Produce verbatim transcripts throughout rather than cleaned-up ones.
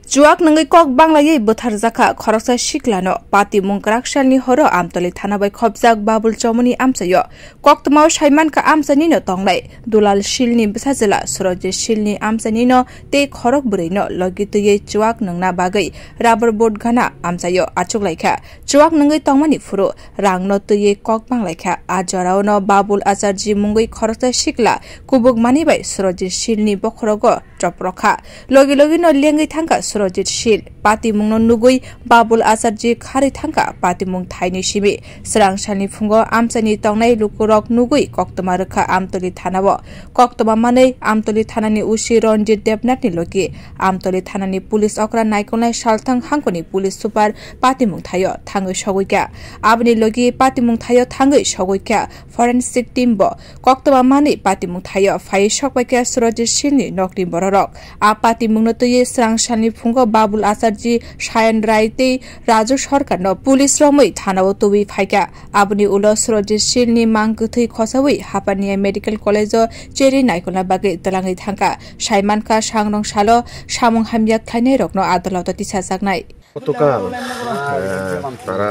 Chuak nungwi kok banglaiwi bwtharjakha khoroksa siklano. Patimung kwraksalni horo Amtoli thana bai khopjak Babul Chomoni amchaio. Koktwmao saimankha amchainino tongnai Dulal Silni bwsajwla Surojit Silni amchainino tei khorok bwrwino logi twiwi chuak nungna bagwi rubber boat gana amchaio achuklaikha. Chuak nungwi tongmani phuru rangno twiwi kok banglaikha. A joraono Babul Acharji mungwi khoroksa sikla kubuk manwi bai Surojit Silni bokhorogo choprokha. Logi logino lengwi thangkha Surojit Sil. Patimungno nugwi Babul Acharji kharwi thangkha patimung thaini simi. Swrang salni phungo amchaini tongnai lukurok nugwi koktwma rwkha Amtoli thanao. Koktwma manwi Amtoli thanani O C Ranjit Debnathni logi Amtoli thanani police okra naikolnai salthang hangkoni police super patimung thaio thangwi sogwikha. Aboni logi patimung thaio thangwi sogwikha forensic team bo. Koktwma manwi patimung thaio phaiwi sokpaikha Surojit Silni nokni bororok. A patimungno twiwi swrang salni phungo Babul Acharji, Sayan Rai tei Raju Sarkarno police romwi thanao tubui phaikha. Aboni ulo Surojit Silni mang kwthwi khosaui Hapania Medical College-o cherwi naikolna bagwi twlangwi thangkha. Saimankha, sangrong salo samung hamya khlainairokno adaloto tisajaknai. গতকাল, আহ, তারা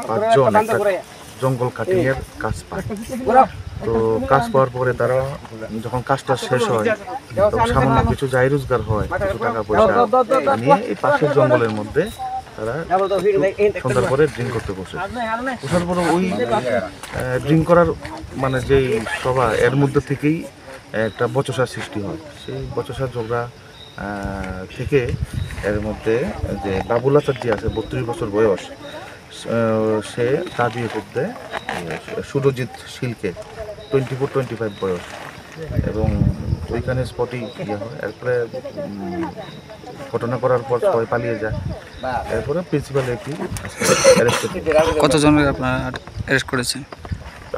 পাঁচজন একটা জঙ্গল কাটিংয়ের কাজ পায়। তো কাজ পাওয়ার পরে তারা যখন কাজটা শেষ হয়, তখন সামান্য কিছু যাই রোজগার হয়, কিছু টাকা পয়সা নিয়ে এই পাশের জঙ্গলের মধ্যে তারা একটু সন্ধ্যার পরে ড্রিঙ্ক করতে বসে। বসার পরে ওই, আহ, ড্রিঙ্ক করার মানে যেই সভা, এর মধ্যে থেকেই একটা বচসা সৃষ্টি হয়। সেই বচসা ঝগড়া, আহ, থেকে এর মধ্যে যে বাবুল আচার্য আছে, বত্রিশ বছর বয়স, আহ, সে দাবি করতে, আহ, সুরজিৎ শীলকে, টোয়েন্টি ফোর টোয়েন্টি ফাইভ বয়স, এবং ওইখানে স্পটেই ইয়ে হয়। এরপরে, উম, ঘটনা করার পর সবাই পালিয়ে যায়। এরপরে প্রিন্সিপাল এপি অ্যারেস্ট করে। কতজনকে আপনারা অ্যারেস্ট করেছেন?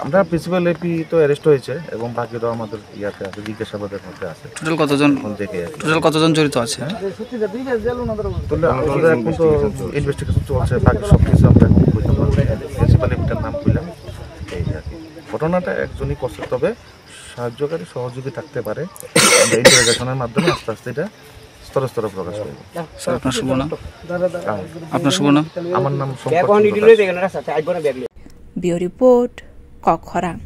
আমরা প্রিন্সিপাল এপি তো অ্যারেস্ট হয়েছে এবং বাকিরাও আমাদের ইয়াতে আছে, জিজ্ঞাসাবাদের মধ্যে আছে। টোটাল কতজন, এখন দেখে আর কি। টোটাল কতজন জড়িত আছে? তাহলে আমাদের এখন তো ইনভেস্টিগেশন চলছে, বাকি সব কিছু আমরা এখন বলতে পারবো না। প্রিন্সিপাল এপিটার নাম কইলাম, এই আর কি। ঘটনাটা একজনই করছে, তবে সাহায্যকারী সহযোগী থাকতে পারে। আমরা ইন্টারোগেশনের মাধ্যমে আস্তে আস্তে এটা স্তরে স্তরে প্রকাশ করব। স্যার, আপনার শুভ নাম? হ্যাঁ। আপনার শুভ নাম? আমার নাম শঙ্কর চন্দ্র দাস। Bureau report, Kokkhorang.